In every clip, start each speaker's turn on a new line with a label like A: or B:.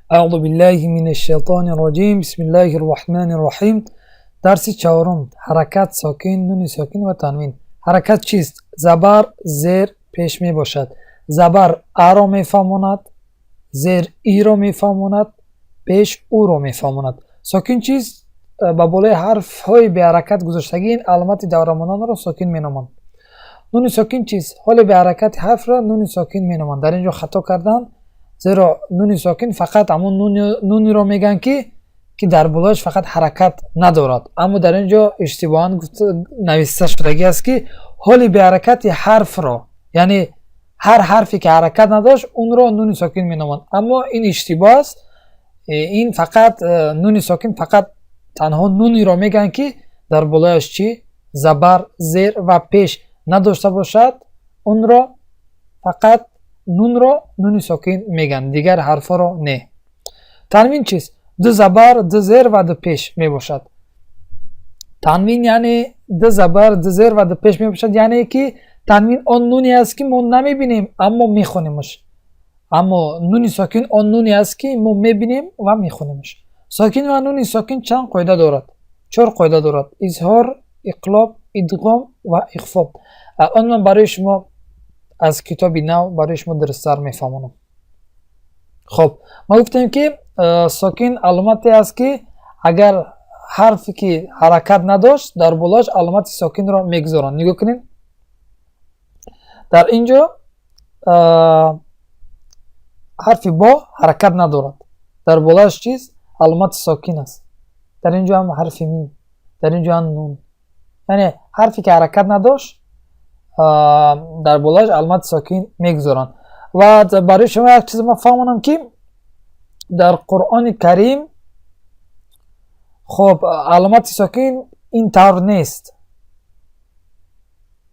A: Аъузу биллаҳи минаш шайтонир роҷим. Бисмиллаҳир роҳманир роҳим. Дарси чорум: ҳаракат, сокин, нуни сокин ва танвин. Ҳаракат чист? Забар, зер, пеш мебошад. Забар аро мефаҳмонад, зер иро мефаҳмонад, пеш ӯро мефаҳмонад. Сокин чист? Ба болои ҳарфҳои беҳаракат гузоштагӣ ин аломати даврамонанро сокин меноманд. Нуни сокин чист? Ҳоли беҳаракати ҳарфро нуни сокин меноманд. Дар ин ҷо хато карданд, зеро нуни сокин фақат ҳамон нуниро мегӯянд, ки дар болояш фақат ҳаракат надорад. Аммо дар ин ҷо иштибоҳан нависта шудагӣ аст, ки ҳоли беҳаракати ҳарфро, яъне ҳар ҳарфе ки ҳаракат надошт, онро нуни сокин меноманд. Аммо ин иштибоҳ аст. Ин фақат нуни сокин фақат танҳо нуниро мегӯянд, ки дар болояш чӣ? Забар, зер ва пеш надошта бошад, онро фақат нунро нуни сокин мегӯянд, дигар ҳарфҳоро не. Танвин чист? Ду забар, ду зер ва ду пеш мебошад. Танвин яъне ду забар, ду зер ва ду пеш мебошад, яъне ки танвин он нуне аст, ки мо намебинем, аммо мехонемаш. Аммо нуни сокин он нуне аст, ки мо мебинем ва мехонемаш. Сокин ва нуни сокин чанд қоида дорад? Чор қоида дорад: изҳор, иқлоб, идғом ва ихфо. Он ман барои шумо аз китоби нав барои шумо дурусттар мефаҳмонам. Хоб, мо гуфтем, ки сокин аломате аст, ки агар ҳарфе ки ҳаракат надошт, дар болояш аломати сокинро мегузоранд. Нигоҳ кунед, дар ин ҷо ҳарфи бо ҳаракат надорад, дар болояш чиз? Аломати сокин аст. Дар ин ҷо ҳам ҳарфи мим, дар ин ҷо ҳам нун. Яъне ҳарфе ки ҳаракат надошт, дар болояш аломати сокин мегузоранд. Ва барои шумо як чиз ман фаҳмонам, ки дар Қуръони Карим, хоб, аломати сокин ин тавр нест,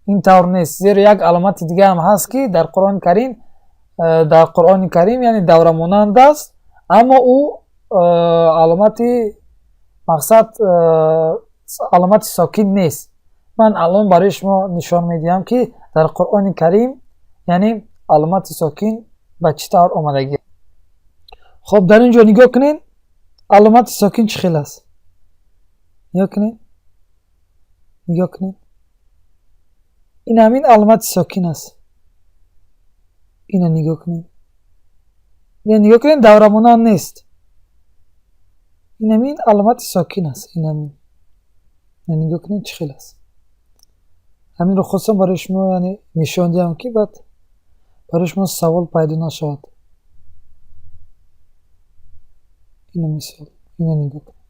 A: ин тавр нест, зеро як аломати дига ҳам ҳаст, ки дар Қуръони Карим, яъне даврамонанд аст, аммо ӯ аломати мақсад аломати сокин нест. Ман алон барои шумо нишон медиҳам, ки дар Қуръони Карим, яъне аломати сокин ба чӣ тавр омадагӣ. Хоб, дар ин ҷо нигоҳ кунед, аломати сокин чӣ хел аст. Нигоҳ кунед, нигоҳ кунед, ин ҳамин аломати сокин аст. Ина нигоҳ кунед, ина нигоҳ кунед, даврамонанд нест. Ин ҳамин аломати сокин аст. Ин ҳамин, ина нигоҳ кунед, чӣ хел аст. Ҳаминро хостам барои шумо, яъне нишон диҳам, ки баъд барои шумо савол пайдо нашавад. Ина мисол, ина нигоҳ кунед.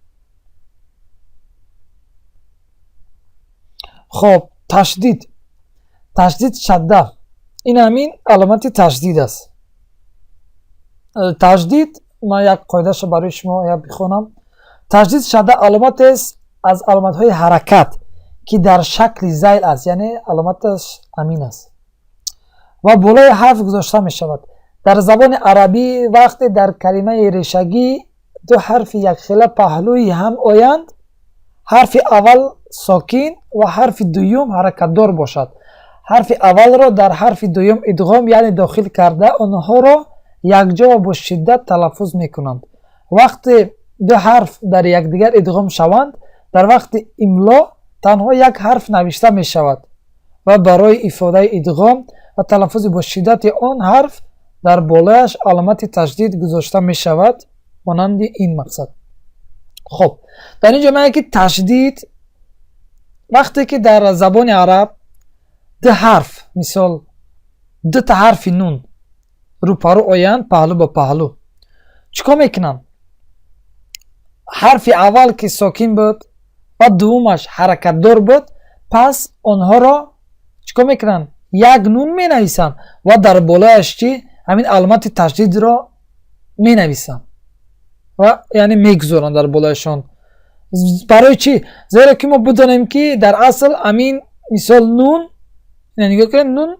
A: Хоб, ташдид. Ташдид шадда, ин ҳамин аломати ташдид аст. Ташдид, ман як қоидаша барои шумо як бихонам. Ташдид шадда аломатест аз аломатҳои ҳаракат, ки дар шакли зайл аст, яъне аломаташ амин аст ва болои ҳарф гузошта мешавад. Дар забони арабӣ вақте дар калимаи решагӣ ду ҳарфи якхела паҳлӯи ҳам оянд, ҳарфи аввал сокин ва ҳарфи дуюм ҳаракатдор бошад, ҳарфи аввалро дар ҳарфи дуюм идғом, яъне дохил карда, онҳоро якҷо ва бо шиддат талаффуз мекунанд. Вақте ду ҳарф дар якдигар идғом шаванд, дар вақти имло танҳо як ҳарф навишта мешавад ва барои ифодаи идғом ва талаффузи бо шиддати он ҳарф дар болояш аломати ташдид гузошта мешавад, монанди ин мақсад. Хоб, дар ин ҷо мегӯяд, ки ташдид вақте ки дар забони араб ду ҳарф, мисол, дута ҳарфи нун рӯпарӯ оянд, паҳлӯ ба паҳлӯ, чӣ кор мекунанд? Ҳарфи аввал ки сокин буд ва дуввумаш ҳаракатдор буд, пас онҳоро чӣ кор мекунанд? Як нун менависанд ва дар болояш чӣ? Ҳамин аломати ташдидро менависанд ва яъне мегузоранд дар болояшон. Барои чӣ? Зеро ки мо бидонем, ки дар асл ҳамин мисол нун, нигоҳ кунед, нун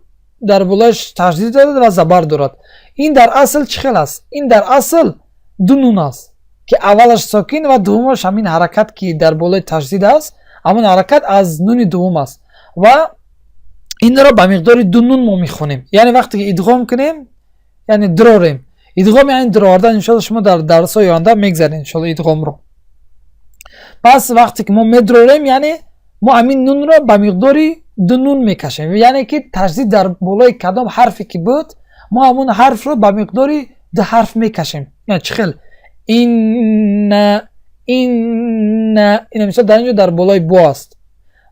A: дар болояш ташдид дорад ва забар дорад. Ин дар асл чӣ хел аст? Ин дар асл ду нун аст, ки аввалаш сокин ва дуввумаш ҳамин ҳаракат, ки дар болои ташдид аст, ҳамон ҳаракат аз нуни дуввум аст ва инро ба миқдори ду нун мо мехонем. Яъне вақте ки идғом кунем, яъне дурорем. Идғом яъне даровардан. Иншоалло, шумо дар дарсҳои оянда мегзаред, иншоалло, идғомро. Пас вақте ки мо медрорем, яъне мо ҳамин нунро ба миқдори ду нун мекашем, яъне ки ташдид дар болои кадом ҳарфе ки буд, мо ҳамон ҳарфро ба миқдори ду ҳарф мекашем. Яъне чӣ хел? Инна, инна. Ина, мисол, дар инҷо дар болои бо аст.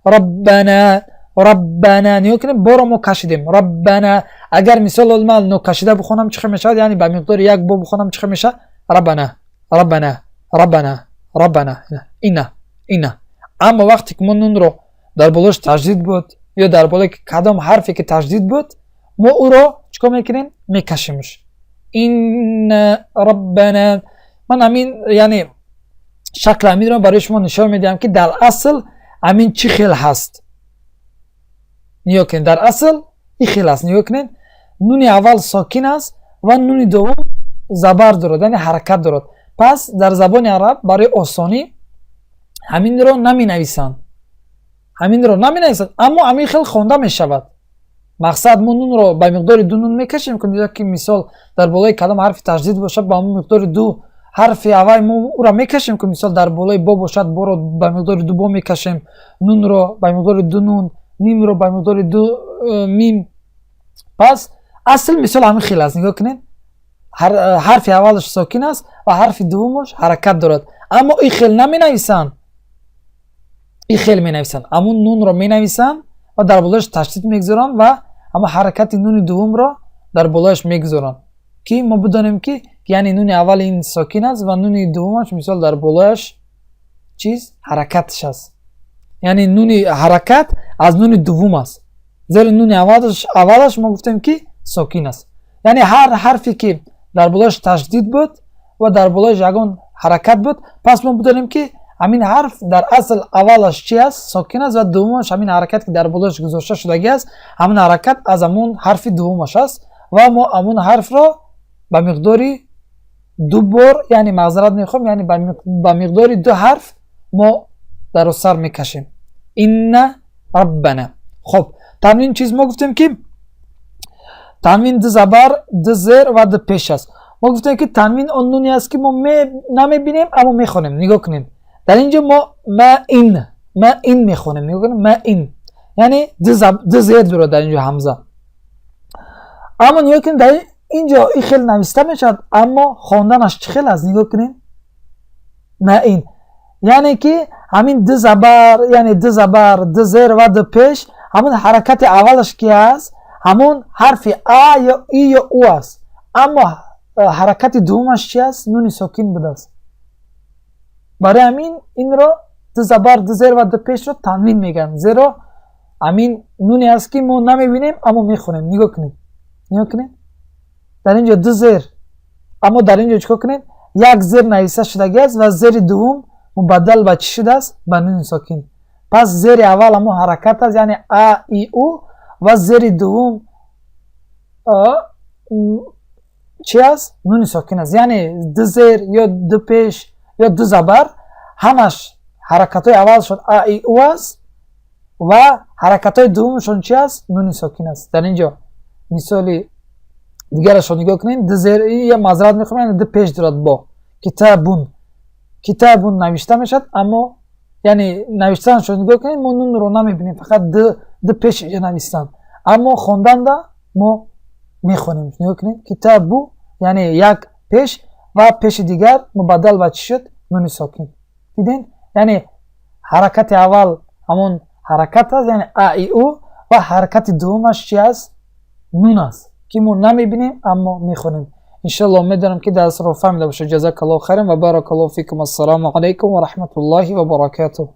A: Роббана, роббана. Нигоҳ кунем, боро мо кашидем. Роббана. Агар, мисол, ман нокашида бихонам, чӣ хел мешавад? Яъне ба миқдори як бо бихонам, чӣ хел мешавад? Роббана, роббана, роббана, роббана, ина, ина. Аммо вақте ки мо нунро дар болош ташдид буд ё дар болои кадом ҳарфе ки ташдид буд, мо ӯро чӣ кор мекунем? Мекашемш. Инна, роббана. Ман ҳамин, яъне шакли ҳаминро барои шумо нишон медиҳам, ки дар асл ҳамин чӣ хел ҳаст. Нигоҳ кунед, дар асл ин хел аст. Нигоҳ кунед, нуни аввал сокин аст ва нуни дуввум забар дорад, яъне ҳаракат дорад. Пас дар забони араб барои осонӣ ҳаминро наменависанд, ҳаминро наменависанд, аммо ҳамин хел хонда мешавад. Мақсад, мо нунро ба миқдори ду нун мекашем, ки, мисол, дар болои кадом ҳарфи ташдид бошад, ба ҳамон миқдори ду ҳарфи аввал мо ӯро мекашем, ки, мисол, дар болои бо бошад, боро ба миқдори ду бо мекашем, нунро ба миқдори ду нун, мимро ба миқдори ду мим. Пас асл, мисол, ҳамин хел аст. Нигоҳ кунед, ҳарфи аввалаш сокин аст ва ҳарфи дуввумаш ҳаракат дорад, аммо ин хел наменависанд, ин хел менависанд. Ҳамун нунро менависанд ва дар болояш ташдид мегузоранд ва ҳама ҳаракати нуни дуввумро дар болояш мегузоранд, ки мо бидонем, ки яъне нуни аввали ин сокин аст ва нуни дуввумаш, мисол, дар болояш чиз ҳаракатш аст, яъне нуни ҳаракат аз нуни дуввум аст, зеро нуни аввалаш мо гуфтем, ки сокин аст. Яъне ҳар ҳарфе ки дар болояш ташдид буд ва дар болояш ягон ҳаракат буд, пас мо бидонем, ки ҳамин ҳарф дар асл аввалаш чи аст? Сокин аст ва дуввумаш ҳамин ҳаракат, ки дар болояш гузошта шудагӣ аст, ҳамин ҳаракат аз ҳамун ҳарфи дуввумаш аст ва мо ҳамун ҳарфро ба миқдори ду бор, яъне, маъзарат мехоҳам, яъне ба миқдори ду ҳарф мо дарозтар мекашем. Инна, роббана. Хуб, танвин чиз? Мо гуфтем, ки танвин ду забар, ду зер ва ду пеш аст. Мо гуфтем, ки танвин он нуне аст, ки мо намебинем, аммо мехонем. Нигоҳ кунед, дар инҷо мо ма ин, ма ин мехонем. Нигоҳ кунед, ма ин, яъне ду зер дорад дар инҷо ҳамза. Аммо нигоҳ кунед, дар инҷо ин хел нависта мешавад, аммо хонданаш чӣ хел аст? Нигоҳ кунед, ма ин, яъне ки ҳамин ду забар, яъне ду забар, ду зер ва ду пеш, ҳамон ҳаракати аввалаш ки аст, ҳамон ҳарфи а ё и ё у аст, аммо ҳаракати дуввумаш чи аст? Нуни сокин будааст. Барои ҳамин инро ду забар, ду зер ва ду пешро танвин мегӯянд, зеро ҳамин нуне аст, ки мо намебинем, аммо мехонем. Нигоҳ кунед, нигоҳ кунед, дар инҷо ду зер, аммо дар инҷо чикор кунед? Як зер нависта шудагӣ аст ва зери дуввум мубаддал ба чӣ шудааст? Ба нуни сокин. Пас зери аввал ҳамон ҳаракат аст, яъне а, и, у, ва зери дуввум чӣ аст? Нуни сокин аст. Яъне ду зер ё ду пеш ё ду забар, ҳамаш ҳаракатҳои аввалшон а, и, у аст ва ҳаракатҳои дуввумшон чи аст? Нуни сокин аст. Дар инҷо мисоли дигарашро нигоҳ кунед. Ду зер, я, маъзарат мехоҳам, яъне ду пеш дорад бо. Китабун, китабун навишта мешавад, аммо, яъне, навиштанашро нигоҳ кунед, мо нунро намебинем, фақат ду пеш инҷо навистанд, аммо хонданда мо мехонем. Нигоҳ кунед, китабу, яъне як пеш ва пеши дигар мубаддал ба чӣ шуд? Нуни сокин. Дидем, яъне ҳаракати аввал ҳамон ҳаракат аст, яъне а, и, у, ва ҳаракати дуввумаш чи аст? Нун аст, ки мо намебинем, аммо мехонем. Иншалло, умедорам, ки дарсро фаҳмида бошед. Ҷазакаллоҳу хайран ва баракаллоҳу фикум. Ассалому алайкум ва раҳматуллоҳи ва баракатуҳ.